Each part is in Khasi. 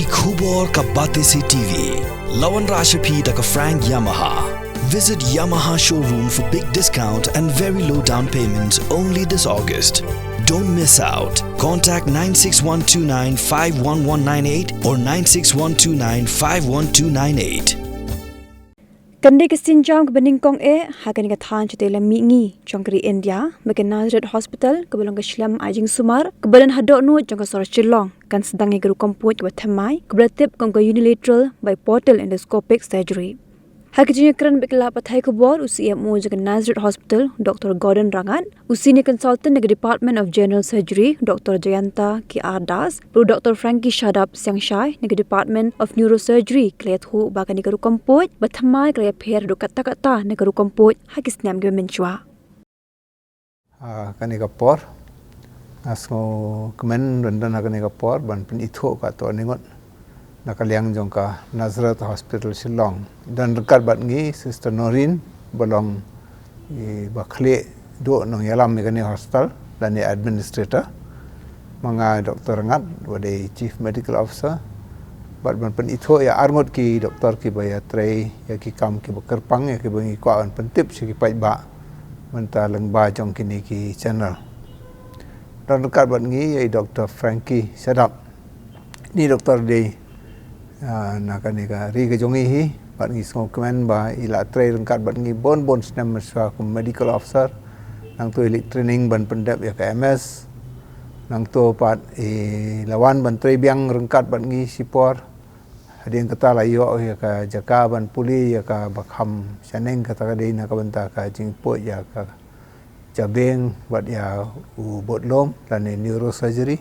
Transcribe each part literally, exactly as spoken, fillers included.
Ki khubor ka Batesi T V. La wanrah sha phi da ka Frank Yamaha. Visit Yamaha showroom for big discount and very low down payment only this August. Don't miss out. Contact nine six one two nine five one one nine eight or nine six one two nine five one two nine eight. Kan dei ka synjam kaba nyngkong eh ha kane ka thaiñ shatei lam mihngi jong ka ri India, ba ka Nazareth Hospital kaba long ka shlem ai jingsumar kaba don ha dohnud jong ka sor Shillong kan sdang ïa ka rukom puid kaba thymmai kaba la tip kum ka unilateral biportal endoscopic surgery. Ha ka jingïakren bad ki lad pathai khubor, u C M O jong ka Nazareth Hospital, Doctor Gordon Rangat, u Senior Consultant na ka Department of General Surgery, Doctor Jayanta K R Das, bad u Doctor Frankie Shadap Siangshai na ka Department of Neurosurgery, ki la ïathuh ba kane ka rukom puid ba thymmai ka la ïapher haduh katta katta na ka rukom puid ha ki snem kiba mynshuwa. Ha kane ka por nga sngewkmen ban don ha kane ka por ban pynithuh katto katne ngut na ka liang jong ka Nazareth Hospital Shillong. Don ryngkat bad ngi Sister Noreen ba long i ba khlieh duh nongïalam ïa kane ka hospital lane administrator. Ma nga Doctor Rangat ba dei Chief Medical Officer bad ban pynithuh ïa arngut ki doktor kiba ïatrei ïa ki kam kiba kyrpang ïa kiba ngi kwah ban pyntip sha ki paidbah mynta lyngba jong kine ki channel. Don ryngkat bad ngi ïa i Doctor Frankie Shadap. Ni doktor dei ah, na kane ka ri ka jong ngi hi bad ngi sngewkmen ba i la trei ryngkat bad ngi bun bun snem mynshuwa kum medical officer. Nangto i leit training ban pyndep ïa ka M S. Nangto pat i la wan ban trei biang ryngkat bad ngi shipor. Hadien kata la ïoh ïa ka jaka ban pule ïa kaba kham shaneng, kata ka dei na ka bynta ka jingpuid ïa ka jabieng bad ïa u budlum lane neurosurgery.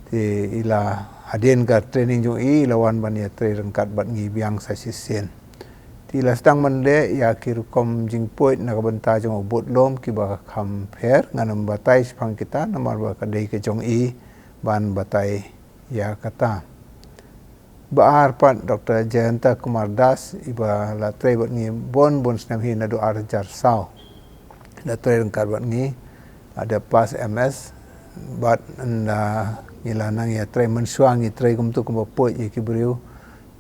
Te i la hadien ka training jong i, i la wan ban ïatrei ryngkat bad ngi biang sa shisien. Te i la sdang ban leh ïa ki rukom jingpuid na ka bynta jong u budlum kiba kham pher. Ngan ym batai shaphang kita namar ba ka dei ka jong i ban batai ïa kata. Ba ar pat Doctor Jayanta Kumar Das, iba la trei bad ngi bun bun snem hi naduh ar hajar saw. La trei ryngkat bad ngi, la dep pass M S bad ynda ngi la nang ïatrei mynshuwa ngi trei kumto kumba puid ïa ki briew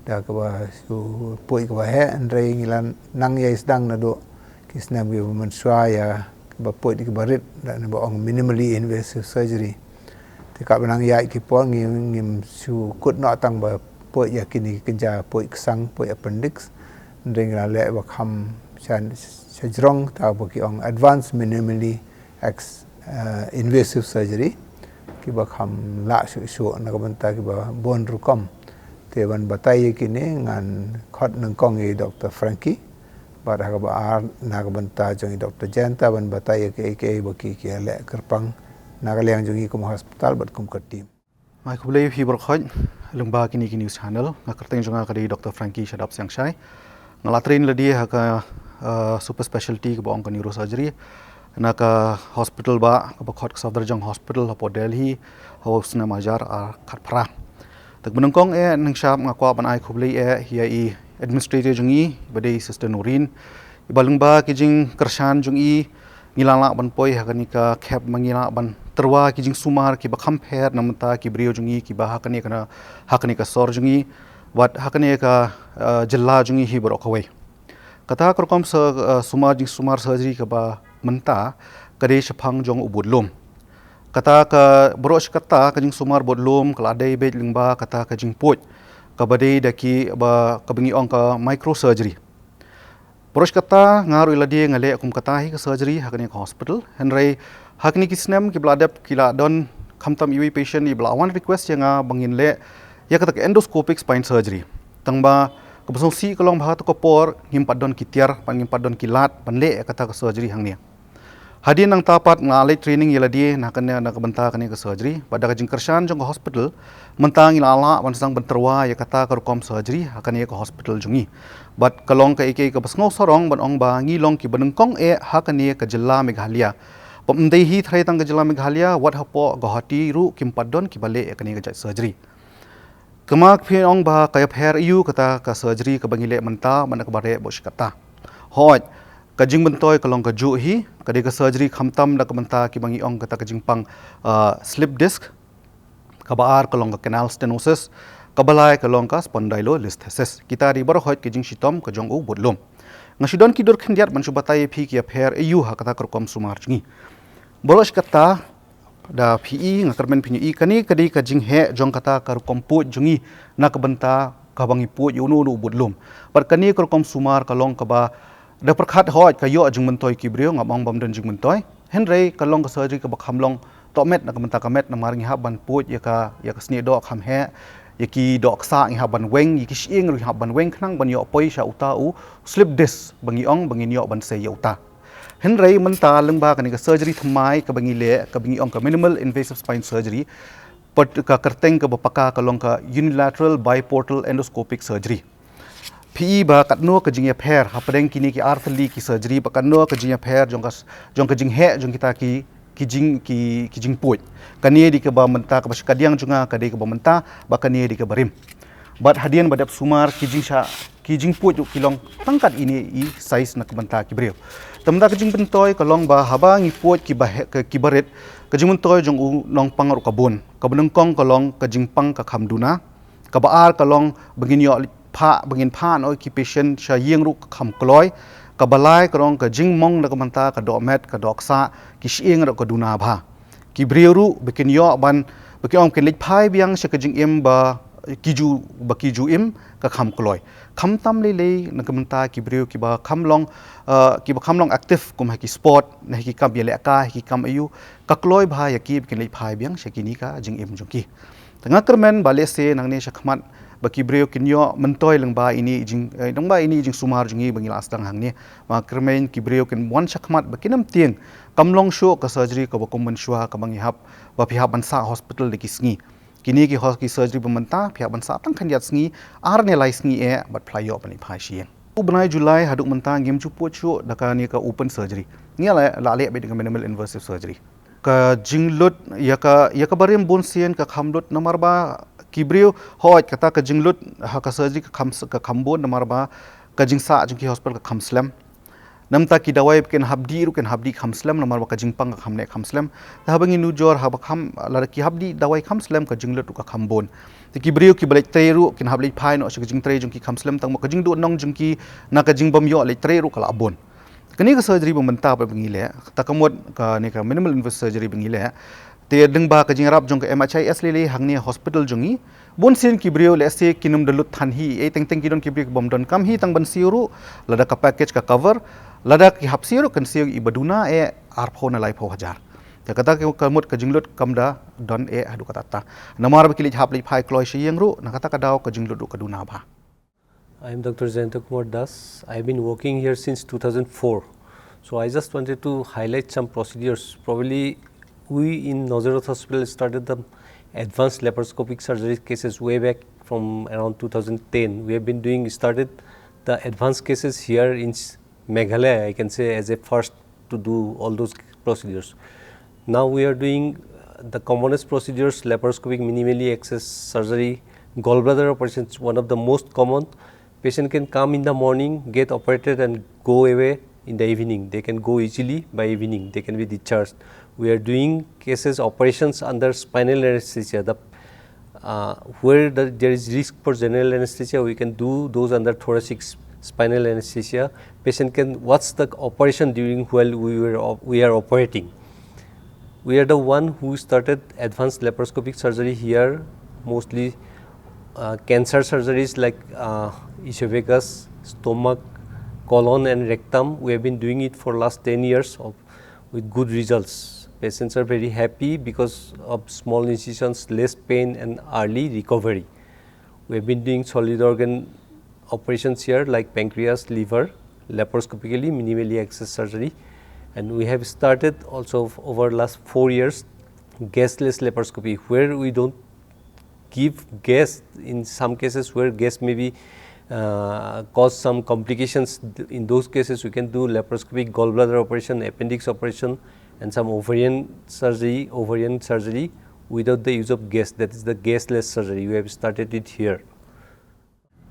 da kaba shu puid kaba heh, hynrei ngi la nang ïai sdang naduh ki snem kiba mynshuwa ïa kaba puid kiba rit, da naba ong minimally invasive surgery. Te katba nang ïaid ki por ngi ngim shu kut noh tang ba puid ïa kine ki kynja puid ksang, puid appendix. Hynrei ngi la leh ba kham sha, sha jrong, kata ba ki ong advanced minimally ex, eh, invasive surgery, kiba kham lah shuh shuh na ka bynta kiba bun rukom. Te ban batai ïa kine ngan khot nyngkong ïa i Doctor Frankie bad ha kaba ar na ka bynta jong i Doctor Jayanta ban batai ïa kiei kiei ba ki, ki ïa leh kyrpang na ka liang jong ngi kum hospital bad kum ka team. Nga ai khublei ïa phi baroh khoit lyngba kine ki news channel. Nga kyrteng jong nga ka dei Doctor Frankie Shadap Siangshai. Nga la train lade ha ka, eh, super specialty kaba ong ka neurosurgery na ka hospital ba kaba khot ka Safdarjung Hospital hapoh Delhi ha u snem hajar ar khatphra. Te kaba nyngkong eh nyngshap nga kwah ban ai khublei eh ïa i administrator jong i ba dei Sister Noreen, iba lyngba ki jingkyrshan jong i ngi la lah ban poi ha kane ka khep, ba ngi lah ban tyrwa ki jingsumar kiba kham pher na ka bynta ki briew jong i kiba ha kane ka, ha kane ka sor jong i bad ha kane ka, eh, jylla jong i hi baroh kawei. Kata ka rukom sa, eh, sumar, jingsumar surgery kaba mynta ka dei shaphang jong u budlum. Kata ka baroh shi katta ka jingsumar budlum ka la dei beit lyngba kata ka jingpuid kaba dei da kiba, kaba ngi ong ka microsurgery. Baroh shi katta nga ruh lade nga leh kum kata hi ka surgery ha kane ka hospital. Hynrei ha kine ki snem kiba la dep ki la don khamtam iwei i patient iba la wan request ïa nga ba ngin leh ïa kata ka endoscopic spine surgery. Tangba kaba sngewsih ka long ba ha kata ka por ngim pat don ki tiar bad ngim pat don ki lad ban leh ïa kata ka surgery hangne. Hadien nangta pat nga la leit training ïa lade na kane, na ka bynta kane ka surgery. Bad da ka jingkyrshan jong ka hospital mynta ngi la lah ban sdang ban tyrwa ïa kata ka rukom surgery ha kane ka hospital jong ngi. Bad ka long kaei kaei kaba sngewsarong ban ong ba ngi long kiba nyngkong eh ha kane ka jylla Meghalaya. Bad ym dei hi tharai tang ka jylla Meghalaya, wat hapoh Guwahati ruh kim pat don kiba leh ïa kane ka jait surgery. Kumba phi ong ba ka ïapher aiu kata ka surgery kaba ngi leh mynta bad na kaba reh baroh shi katta. Hooid, ka jingmyntoi ka long kajuh hi, ka dei ka surgery khamtam na ka bynta kiba ngi ong kata ka jingpang, ah, slip disc. Kaba ar ka long ka canal stenosis. Kaba lai ka long ka spondylolisthesis. Kita dei baroh hoid ka jingshitom ka jong u budlum. Nga shu don ki dur khyndiat ban shu batai ïa phi ki ïapher aïu ha kata ka rukom sumar jong ngi. Baroh shi katta, da phi i, nga kyrmen phin ïohi, kane ka dei ka jingheh jong kata ka rukom puid jong ngi na ka bynta kaba ngi puid ïa uno uno u budlum. Bad kane ka rukom sumar ka long kaba da pyrkhat hoid ka ïoh jingmyntoi ki briew, ngam ong bym don jingmyntoi. Hynrei ka long ka surgery kaba kham long tohmet na ka bynta ka met, namar ngi hap ban puid ïa ka, ïa ka snieh doh kham heh, ïa ki doh ksah ngi hap ban weng, ïa ki shyieng ruh ngi hap ban weng khnang ban ïoh poi sha uta u slip disc ba ngi ong ba ngin ïoh ban sei ïa uta. Hynrei mynta lyngba kane ka surgery thymmai kaba ngi leh, kaba ngi ong ka minimal invasive spine surgery, pat ka kyrteng kaba paka ka long ka unilateral biportal endoscopic surgery. Phi i ba katno ka jingïapher hapdeng kine ki ar tylli ki surgery, ba katno ka jingïapher jong ka, jong ka jingheh jong kita ki, ki jing, ki, ki jingpuid. Kane dei kaba mynta kaba shikadiang jong nga, ka dei kaba mynta, ba kane dei kaba rim. Bad hadien ba dep sumar, ki jingshah, ki jingpuid ruh ki long tang kat ine i size na ka bynta ki briew. Te mynta ka jingmyntoi ka long ba haba ngi puid kiba heh, ki, kiba rit, ka jingmyntoi jong u nongpang ruh ka bun. Kaba nyngkong ka long ka jingpang ka kham duna. Kaba ar ka long ba ngin ïoh phah, ba ngin phah noh ki patient sha ïing ruh ka kham kloi. Kaba lai ka long ka jingmong na ka bynta ka dohmet, ka dohksah, ki shyieng ruh ka duna bha. Ki briew ruh ba kin ïoh ban, ba kin ong kin leit phai biang sha ka jingim ba ki ju, ba ki ju im ka kham kloi. Khamtam lei lei na ka bynta ki briew kiba kham long, eh, kiba kham long active kum ha ki sport, na ha ki kam ïalehkai, ha ki kam aïu, ka kloi bha ïa ki ba kin leit phai biang sha kine ka jingim jong ki. Te nga kyrmen ba lehse nangne shakhmat ba ki briew kin ïoh myntoi lyngba ine i jing, eh, lyngba ine i jingsumar jong ngi ba ngi la sdang hangne. Nga kyrmen ki briew kin wan shakhmat ba kin ym tieng, kam long shuh ka surgery kaba kum mynshuwa kaba ngi hap, ba phi hap ban sah hospital da ki sngi. Kine ki hos-, ki surgery ba mynta phi hap ban sah tang khyndiat sngi, ar ne lai sngi eh, bad phi la ïoh ban leit phai sha ïing. U bnai July haduh mynta ngim ju puid shuh da kane ka open surgery. Ngi la, la leh beit da ka minimal invasive surgery. Ka jinglut, ïa ka, ïa kaba rim bun sien ka kham lut namar ba ki briew, hoid kata ka jinglut ha ka surgery ka kham, ka kham bun namar ba ka jingsah jong ki hospital ka kham slem. Namar ta ki dawai ba kin hap dih ruh kin hap dih kham slem namar ba ka jingpang ka kham neh kham slem. Te haba ngi nujor haba kham, lada ki hap dih dawai kham slem ka jinglut ruh ka kham bun. Te ki briew kiba leit trei ruh kin hap leit phai noh sha ka jingtrei jong ki kham slem tang ba ka jingduhnong jong ki na ka jingbym ïoh leit trei ruh ka la bun. Kane ka surgery ba mynta ba ngi leh, ta ka mut kane ka minimal invasive surgery ba ngi leh. Te lyngba ka jingïarap jong ka M H I S lei lei hangne hospital jong ngi. Bun sien ki briew lehse kin ym da lut than hi, eh, teng teng ki don ki briew ki bym don kam hi tang ban siew ruh, lada ka package ka cover, lada ki hap siew ruh kan siew i ba duna eh arphew ne laiphew hajar. Te kata ka mut ka jinglut kam da don eh haduh katta. Namar ba ki leit hap leit phai kloi sha ïing ruh, na kata ka daw ka jinglut ruh ka duna bha. I am Doctor Jayanta Kumar Das. I have been working here since two thousand four. So I just wanted to highlight some procedures. Probably we in Nazareth Hospital started the advanced laparoscopic surgery cases way back from around two thousand ten. We have been doing, started the advanced cases here in s-, Meghalaya, I can say, as a first to do all those procedures. Now we are doing, uh, the commonest procedures, laparoscopic minimally access surgery, gallbladder operations, one of the most common. Patient can come in the morning, get operated and go away in the evening. They can go easily by evening. They can be discharged. We are doing cases, operations under spinal anesthesia. The, uh, where the, there is risk for general anesthesia, we can do those under thoracic s-, spinal anesthesia. Patient can watch the operation during while we were op-, we are operating. We are the one who started advanced laparoscopic surgery here, mostly, uh, cancer surgeries like, uh, esophagus, stomach, colon and rectum. We have been doing it for last ten years of, with good results. Patients are very happy because of small incisions, less pain and early recovery. We have been doing solid organ operations here like pancreas, liver, laparoscopically, minimally access surgery. And we have started also f-, over last four years, gasless laparoscopy, where we don't give gas. In some cases where gas may be, uh, cause some complications, th-, in those cases we can do laparoscopic gallbladder operation, appendix operation, and some ovarian surgery, ovarian surgery without the use of gas, that is the gasless surgery. We have started it here.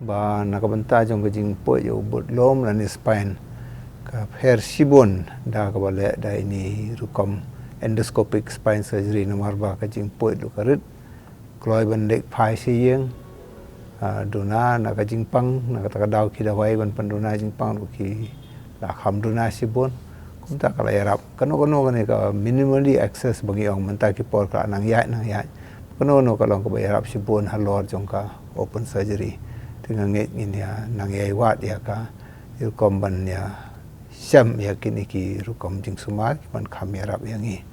Ba na ka bynta jong ka jingpuid ïa u budlum lane spine, ka pher shibun da kaba leh da ine i rukom endoscopic spine surgery namar ba ka jingpuid ruh ka rit. Kloi ban leit phai sha ïing, Ah, duna na ka jingpang, na kata ka daw ki dawai ban pynduna jingpang ruh ki la kham duna shibun. Kumta ka la ïarap. Kano kano kane ka minimally access ba ngi ong mynta ki por ka la nang ïaid, nang ïaid. Kano kano ka long kaba ïarap shibun halor jong ka open surgery. Te nga ngeit ngin ïa nang ïai wad ïa ka. Ïa rukom ban ïa shem ïa kine ki rukom jingsumar, ki ban kham ïarap ïa ngi.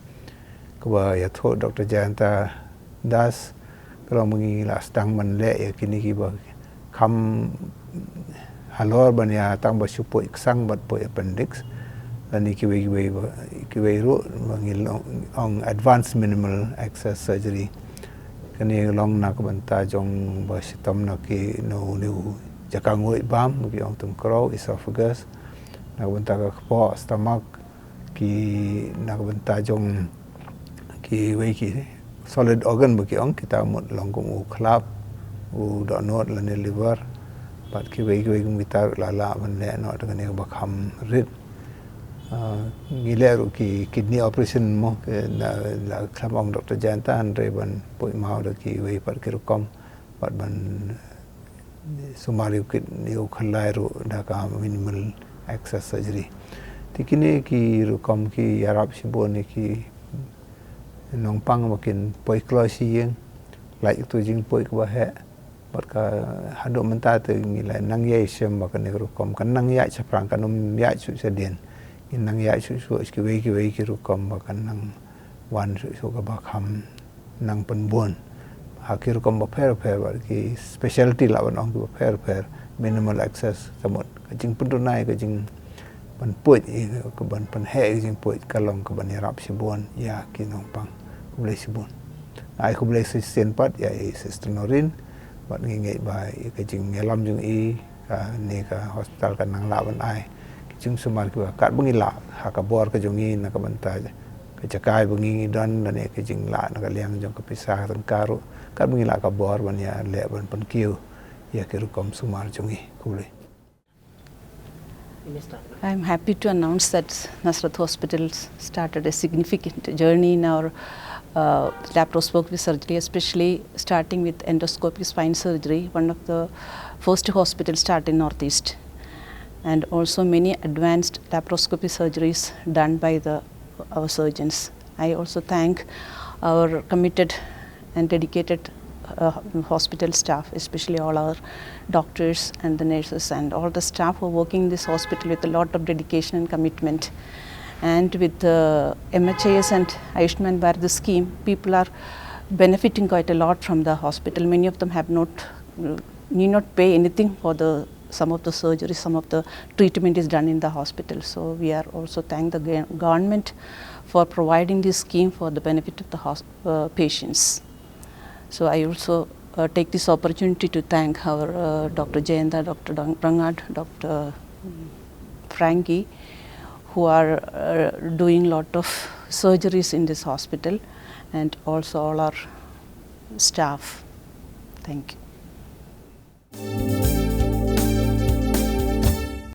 Kaba ïathuh Doktor Jayanta Das, ka long ba ngi la sdang ban leh ïa kine kiba kham halor ban ïa tang ba shu poi ksang bad poi appendix. Lane kiwei kiwei ba, kiwei ruh ba ngi long ong advanced minimal access surgery. Kane long na ka bynta jong ba shitom na ki, na une u jaka nguid bam, ba ki ong tymkrew, esophagus. Na ka bynta ka kpoh, stomach, ki, na ka bynta jong kiwei ki solid organ ba ki ong, kita mut long kum u khlap, u dohnud lane liver, bad kiwei kiwei kum kita ruh la lah ban leh noh da kane kaba kham rit. Ah, ngi leh ruh ki kidney operation mo, ki na, la khlem ong Doktor Jayanta, hynrei ban poi maw da kiwei pat ki rukom bad ban sumar ïa u kit, ïa u khyllai ruh da ka minimal access surgery. Te kine ki rukom ki ïarap shibun ïa ki nongpang ba kin poi kloi shi ïing, lait ïa uto u jingpoi kaba heh. Bad ka haduh mynta te ngi la nang ïai shem ba kane ka rukom kan nang ïaid shaphrang, kan ym ïaid shuh shadien. Ngin nang ïaid shuh shuh kiwei kiwei ki rukom ba kan nang wan shuh shuh kaba kham nang pynbun ha ki rukom bapher bapher, bad ki specialty lah ban ong ki bapher bapher, minimal access, ka mut ka jingpynduna ïa ka jingpynpuid, ïa ka ban pynheh ïa ka jingpuid, ka long ka ban ïarap shibun ïa ki nongpang. Khublei shibun. Ai khublei shisien pat ïa i Sister Noreen, bad ngi ngeit ba ïa ka jingïalam jong i, kane ka hospital kan nang lah ban ai ki jingsumar kiba katba ngi lah, ha ka bor ka jong ngi, na ka bynta ka jaka ba ngi ngi don, lane ka jinglah na ka liang jong ka pisa ka tyngka ruh, katba ngi lah ka bor ban ïaleh ban pynkiew ïa ki rukom sumar jong ngi. Khublei. I'm happy to announce that Nasrat Hospital started a significant journey in our uh, laparoscopy surgery, especially starting with endoscopic spine surgery, one of the first hospitals started in Northeast, and also many advanced laparoscopy surgeries done by the our surgeons. I also thank our committed and dedicated uh, hospital staff, especially all our doctors and the nurses and all the staff who are working in this hospital with a lot of dedication and commitment. And with the M H I S and Ayushman Bharat scheme, people are benefiting quite a lot from the hospital. Many of them have not need not pay anything for the some of the surgery, some of the treatment is done in the hospital. So we are also thank the government for providing this scheme for the benefit of the uh, patients. So I also uh, take this opportunity to thank our uh, Doctor Jayanta, Doctor Rangad, Doctor Frankie, who are uh, doing lot of surgeries in this hospital, and also all our staff. Thank you.